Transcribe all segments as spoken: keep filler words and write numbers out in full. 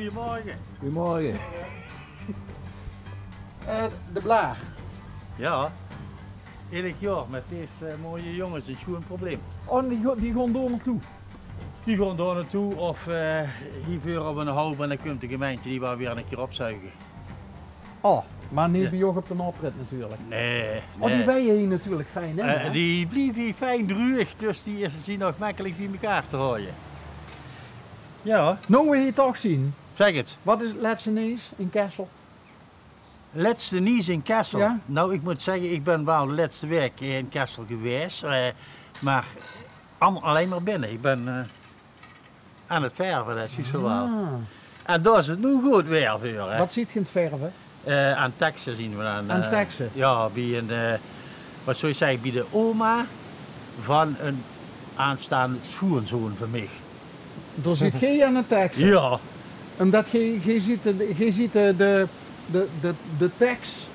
Goeiemorge. Goeiemorge. Eh, de blaar. Ja, eder jaor mit dees, eh, mooie jónges e sjoen probleem. Oh, die go-, die gaon dao naotoe? Die gaon dao naotoe of, eh, hie veur op 'n houp en dan kump de gemeinte die waal weer 'ne kier opzuige. Oh, maar neet bie óch op de oprit natuurlik. Nae. Oh, die weie hie natuurlik fijn, hè? Eh, die blieve hie fijn druueg, dus die is, zien nog mekkelik bie mekaar te haoje. Ja. Noe we hie toch zien. Zeg 't. Wat is 't lètste nees in Kessel? Lètste nees in Kessel? Ja. Nou, ik mót zegge, ik bin waal de lètste waek in Kessel gewaes, eh, maar al-, allein maar binne. Ik bin, eh, aan 't verve, det zuus se waal. Ah. En dao is 't noe good weer veur, hè. Wat zeet geer aan 't verve? Eh, aan tekse zien we aan. Aan eh, tekse? Ja, bie 'n, eh, wat zou ik zegge, bie de oma van 'n aanstaande sjoenzoon van mich. Dao zeet geer aan 't tekse? Ja. Omdat geer, geer zeet de, geer zeet de, de, de, de, de teks,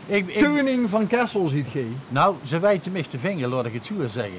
ik, ik, keuning van Kessel zeet geer. Nou, ze weite mich te vinge, laot ik 't zoe zegge.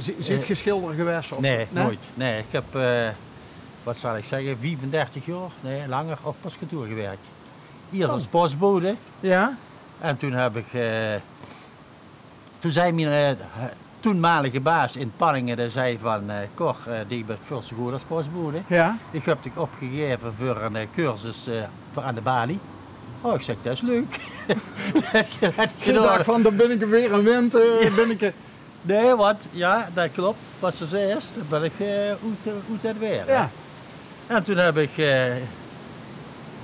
Ze-, zeet geer schilder gewaes, of? Nae, nooit. Nae, ik heb, eh, wat zal ik zegge, viefendertig jaor, nae, langer op postkantoor gewirk. Iers als postbode. Ja. En toen heb ik, eh, toen zei mien, eh, toenmalige baas in Panninge, dae zei van, eh, "Cor, eh, die bent vöal te good als postbode. Ja. Ik heb dich opgegaeve veur 'n, eh, cursus, eh, veur aan de balie." Oh, ik zeg, "Det is leuk." Det, det Geer dacht van, dao bin ik weer aan wend, eh, bin ik, eh, Nae, want, ja, det klop, wat ze zaes, dan bin ik, eh, oet, eh, oet 't weer, hè. Ja. En toen heb ik, eh,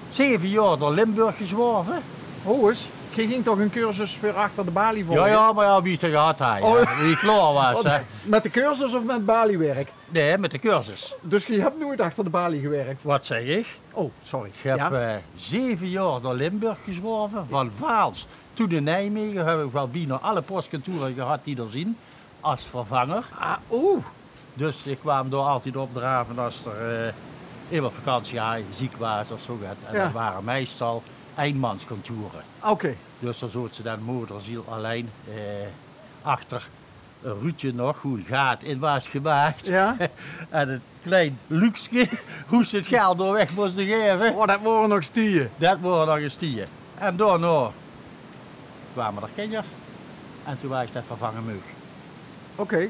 zeve jaor door Limburg gezworve. Ho ens, geer ging toch 'n cursus veur achter de balie volge? Ja, ja, maar ja, wie ik 't gehad had, hè. Oh. Wie ik klaor waas, hè. Mit de cursus of mit baliewerk? Nae, mit de cursus. Dus geer hebt noeit achter de balie gewirk? Wat zeg ik? Oh, sorry. Ik heb, ja, eh, zeve jaor door Limburg gezworve, van Vaals tot in Nijmegen heb ik waal bienao alle postkantoore gehad die d'r zien, als vervanger. Ah, oeh. Dus ik kwaam dao altied opdrave als d'r, eh, iemand vakantie had, ziek waas of zoe get. En, ja, det ware meistal einmanskantoore. Oké. Dus dao zoot ze dan moederziel allein, eh, achter 'n ruutje nog, wo 'n gaat in waas gemaak. Ja. En 't klein luukske, wo ze 't geld door weg moste gaeve. Oh, det wore nog ens tieje. Det wore nog ens tieje. En daonao kwame d'r kinjer. En toen waas ik det vervange meug. Oké.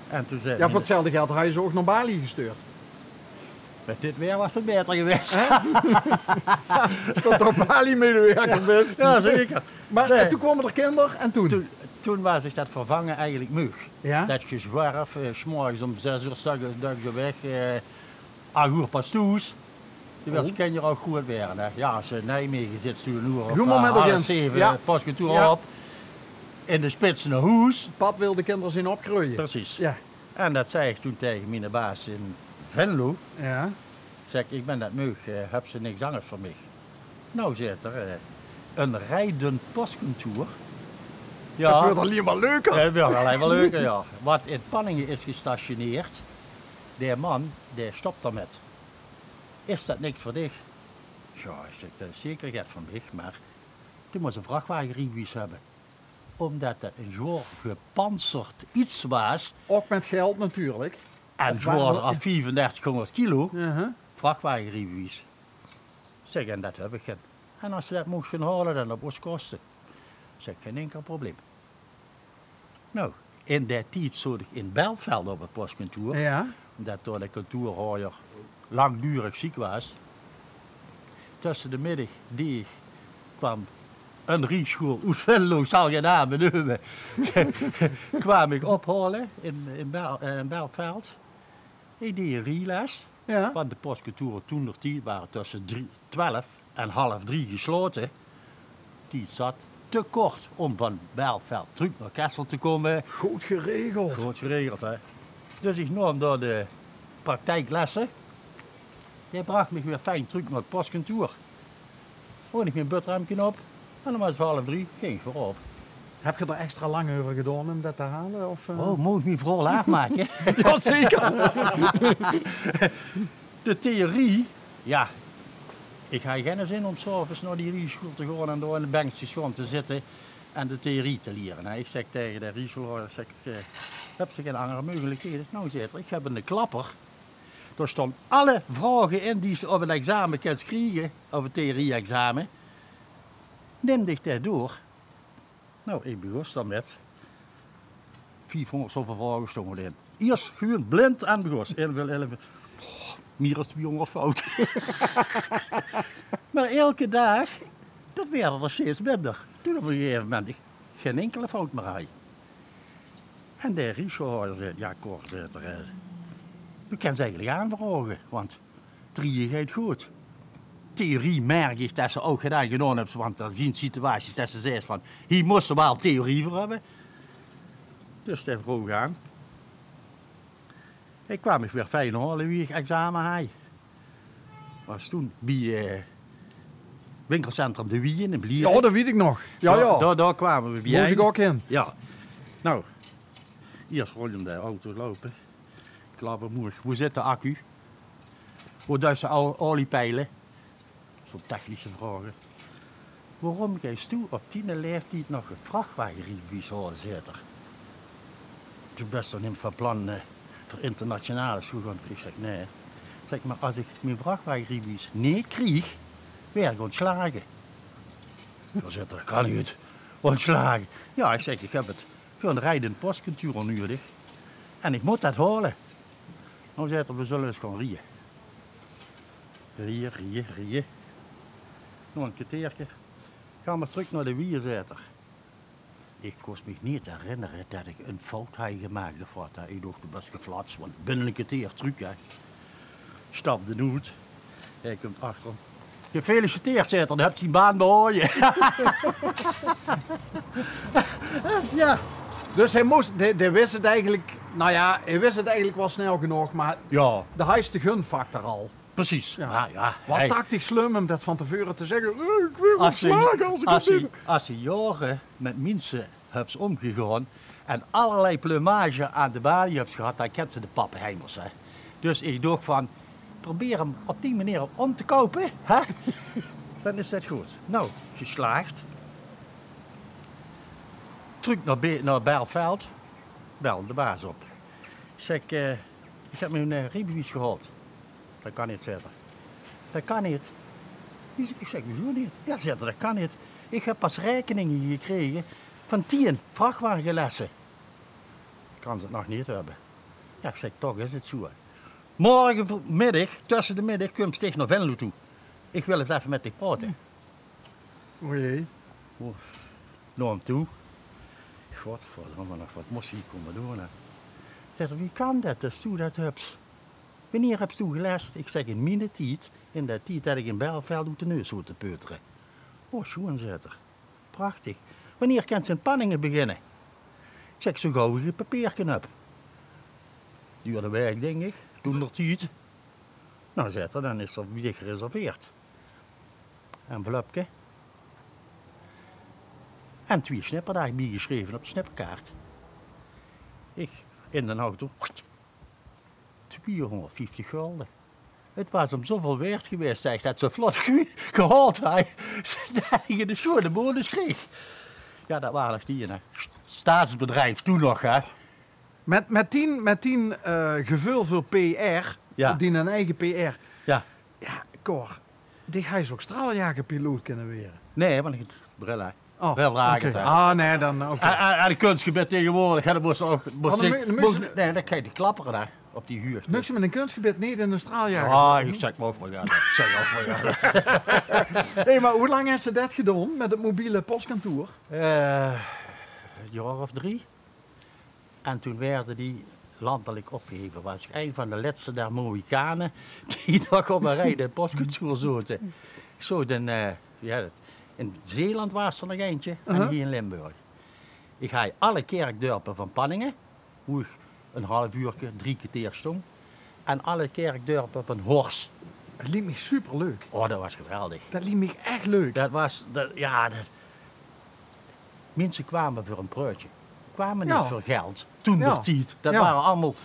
En toen zei... Ja, veur 'tzelfde geld hadde ze ouk nao Bali gestuurd. Mit dit weer waas 't baeter gewaes. Hè? Is det toch baliemedewerker bes? Ja, zeker. Mer, eh, toen kwame d'r kinder en toen? Toen, toen waas ich det vervange eigelik meug. Ja? Det gezwerf, eh, 's morges óm zes oer stak, stak ich weg, eh, ach oer pas thoes. Toen waas de kinder al groeat waere, hè. Ja, es se in Nijmege zits, doe 'n oer of, eh, half zeve, postkantoor op. In de spits nao hoes. Pap wil de kinder zeen opgreuje. Precies. Ja. En det zag ich toen taenge miene baas in Venlo. Ja. Zèk ich: "Ich bön det meug, eh, höbs se niks angers veur mich?" "Nou," zaet 'r, eh, "ein rijdend postkantoor." Ja. 't Wuuert allein mer leuker. 't Wuuert allein mer leuker, ja. "Wat in Panninge is gestationeerd, dae man, dae stop d'r mit. Is det niks veur dich?" "Ja," ich zèk, "det is zeker get veur mich, mer doe mós ein vrachtwagenriebewies höbbe." Ómdet det ein zwaor gepantserd iets waas. Ouch mit geld natuurlik. En zwaorder es viefendertighóngerd kilo. Vrachtwagenriebewies. Zèk, en det höb ich gein. En es se det mós gaon haole, dan op ós koste. Zèk, gein inkel probleem. Nou, in dae tied zoot ich in Belfeld op 't postkantoor. Ja. Ómdet dao de kantoorhajer langdurig ziek waas. Tösse de middig, die, kwaam ein riesjool oet Venlo, ich zal gein name neume, kwaam mich ophaole in, in Bel-, eh, in Belfeld. Ich deej rieles, want de postkantoore toen d'r tied wore tösse drie, twelf en half drie geslaote. Tied zat, te kort óm van Belfeld trök nao Kessel te kómme. Good geregeld. Good geregeld, hè. Dus ich naom dao de praktieklesse. Dae brach mich weer fijn trök nao 't postkantoor. Haoj ich mien bötterhemke op en dan waas 't half drie, ging ich weer op. Höb geer d'r extra lang euver gedaon óm det te haole, of, eh? Oh, mót ich mien verhaol aafmake? Ja, zeker. De theorie, ja, ich haaj geine zin óm 's aoves nao die riesjool te gaon en dao in de benkskes gaon te zitte en de theorie te liere, hè. Ich zèk taenge de riesjoolhajer, zèk ich, eh: "Höbs se gein anger meugelikhede?" "Nou," zaet 'r, "ich höb eine klapper. Dao sjtaon alle vraoge in die se op 't exame kins kriege, op 't theorie-exame. Nim dich dae door. Nou, ich begós d'r mit. Viefhóngerd zoväöl vraoge sjtónge d'rin. Iers gewoon blind aan begós. Invul, invul. Boah, mier es twiehóngerd foute. Mer eder daag, det woort d'r steeds minder. Toen op ein gegaeve moment ich gein inkele fout mier haaj. En de Richard zaet: "Jao, Cor," zaet 'r, eh, "doe kins eigelik aanvraoge, want drieje geit good. Theorie merk ich det se ouch gedaon, gedaon höbs, want d'r zeen situaties det se zaes van, hie mós se waal theorie veur höbbe." Dus dae vroog aan. Ich kwaam mich weer fijn haole wie ich exame haaj. Waas toen bie, eh, winkelcentrum De Wieën in Blieren. Jao, det weit ich nog. Jao, jao. Dao, dao kwame we bie. Mós ich ouch hin. Jao. Nou, iers róndj óm de auto loupe. Klapper, moer, wo zit de accu? Wo duis se al-, olie peile? Zo'n technische vraoge. "Waorom geis doe op diene laeftied nog ein vrachwageriebewies haole?" zaet 'r. "Doe bès toch neet van plan, eh, veur internationale sjoeël te gaon?" Ich zèk: "Nae." Zèk: "Mer es ich mien vrachwageriebewies neet krieg, waer ich óntslage." "Jao," zaet 'r, "det kan neet. Óntslage?" "Jao," ich zèk, "ich höb 't veur ein riedend postkantoor nudig. En ich mót det haole." "Nou," zaet 'r, "we zulle ins gaon rieje." Rieje, rieje, rieje. Nog ein kerteerke. "Gaon we trök nao De Wieën," zaet 'r. Ich kós mich neet herinnere det ich ein fout haaj gemaak of waat, hè. Ich dach: "Doe bès geflats," want binne ein kerteer trök, hè. Stapde oet. Hae kump achter. "Gefeliciteerd," zaet 'r, "doe höbs dien baan behaoje." Jao. Dus hae mós, dae, dae wis 't eigelik, nou jao, hae wis 't eigelik waal snel genóg, mer jao, de haaj de gunfactor al. Precies. Jao. Jao, jao. Waat, hey, tactisch slum óm det van te veure te zègke: "Eh, ich waer óntslage es ich det doon." Es se jaore mit minse höbs ómgegaon en allerlei pluimage aan de balie höbs gehad, dan kins se de pappenheimers, hè. Dus ich dach van, probeer 'm op die meneer óm te koupe, hè? Dan is det good. Nou, geslaag. Trök nao Be-, nao Belfeld. Bel de baas op. Zèk: "Eh, ich höb mien, eh, riebewies gehaold." "Det kan neet," zaet 'r. "Det kan neet." Ich zèk: "Wieso neet?" "Jao," zaet 'r, "det kan neet. Ich höb pas raekeninge gekrege van tieën vrachwagelesse. Kans 't nog neet höbbe." Jao, ich zèk, toch is 't zoe. "Morgemiddig, tösse de middig, kums dich nao Venlo toe. Ich wil ins effe mit dich praote." O jee. Nao 'm toe. Godverdomme nog, waat mós se hie kómme doon, hè? Zaet 'r: "Wie kan det, det doe det höbs? Wienier höbs doe gelès?" Ich zèk: "In miene tied, in dae tied det ich in Belfeld oet de neus hoofde te peutere." "O, sjoeën," zaet 'r. "Prachtig. Wienier kins se in Panninge beginne?" Ich zèk: "Zoe gauw ich 't papierke höb." Duurde waek, dink ich, toen d'r tied. "Nou," zaet 'r, "dan is 'r bie dich gereserveerd." Envelöpke. En twieë snipperdaag biegesjreve op de snipperkaart. Ich in d'n auto. Twieëhóngerdvieftig gölde. 't Waas 'm zoeväöl waerd gewaes, zèk, det ich 't zoe vlot ge-, gehaold haaj, det ich 'ne sjoeëne bonus kreeg. Jao, det waore nog die, hè. Staatsbedrief toen nog, hè. Mit, mit dien, mit dien, eh, geveul veur P R, jao, dien eige P R. Jao. Jao, Cor, dich haajs ouch straaljagerpiloot kinne waere. Nae, want ich höb 'ne bril, hè. Oh, oké. Ah, nae, dan, oké. En, en, en 'n kunstgebit taegewoordig, hè, dan mós se ouch, mós se, dan mós se, nae, dan kriegs se die klappere, hè, op die huugde. Mós se mit 'n kunstgebit neet in 'ne straaljager? Ah, ich zèk mer ouch mer, jao, ich zèk ouch mer, jao. Hé, mer wie lang höbs se det gedaon mit 't mobiele postkantoor? Eh, 'n jaor of drie. En toen woorte die landelijk opgeheven. Waas ich ein van de lètste der Mohikanen die nog op ein riedend postkantoor zote. Ich zoot in, eh, jao, det, in Zeeland waas d'r nog eintje en hie in Limburg. Ich haaj alle kerkdörpe van Panninge, wo ich ein haaf uurke, drie kerteer sjtóng, en alle kerkdörpe van Hors. Det liek mich superleuk. Oh, det waas geweldig. Det liek mich ech leuk. Det waas, det, jao, det, Minse kwame veur ein pruitje. Kwame neet veur geld. Toen d'r tied. Det wore allemaol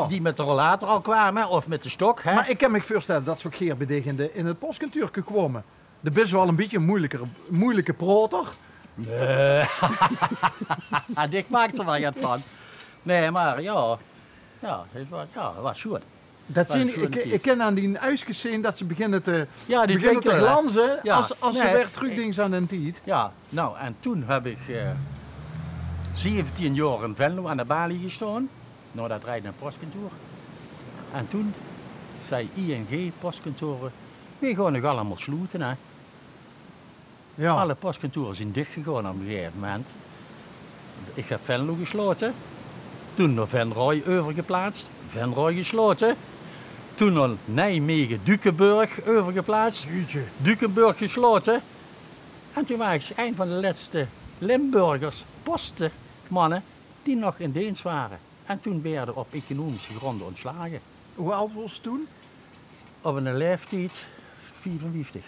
die mit de rollator al kwame of mit de sjtok, hè. Mer ich kan mich veurstelle det ze ouch gaer bie dich in de, in 't postkantuurke kwame. De bis waal ein bietje ein moeilijker, moeilijke praoter. Nae. Dich maaks d'r waal get van. Nae, mer jao. Jao, 't waas, jao, 't waas sjoeën. Det zeen, ich, ich kin aan die uigskes zeen det ze beginne te, beginne te glanze es, es ze weer trökdinks aan d'n tied. Jao, nou, en toen höb ich, eh, zeventien jaor in Venlo aan de balie gestaon, nao det riedende postkantoor. En toen zag I N G Postkantoor: "Weej gaon nog allemaol sloete, hè." Jao. Alle postkantore zeen dichgegaon op ein gegaeve moment. Ich höb Venlo geslaote. Toen nao Venray euvergeplaats. Venray geslaote. Toen nao Nijmegen, Dukenburg euvergeplaats. Jeetje. Dukenburg geslaote. En toen waas ich ein van de lètste Limburgers, postemanne, die nog in deens wore. En toen woorte op economische grónde óntslage. Wie aad waas se toen? Op eine laeftied viefenvieftig.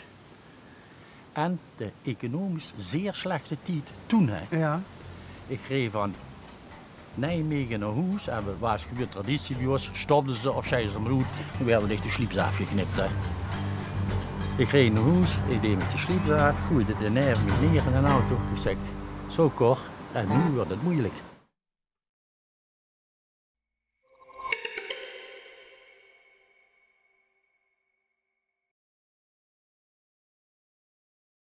En de economisch zeer slechte tied toen, hè. Jao. Ich reej van Nijmegen nao hoes en waas gewoon traditie bie ós, stopde ze of zagte ze mer oet, dan woort dich de slieps aafgeknip, hè. Ich reej nao hoes, ich deej mich de slieps aaf, goeide dae neve mich neer in d'n auto. Ich zèk: "Zo, Cor, en noe wuuert 't meujelik."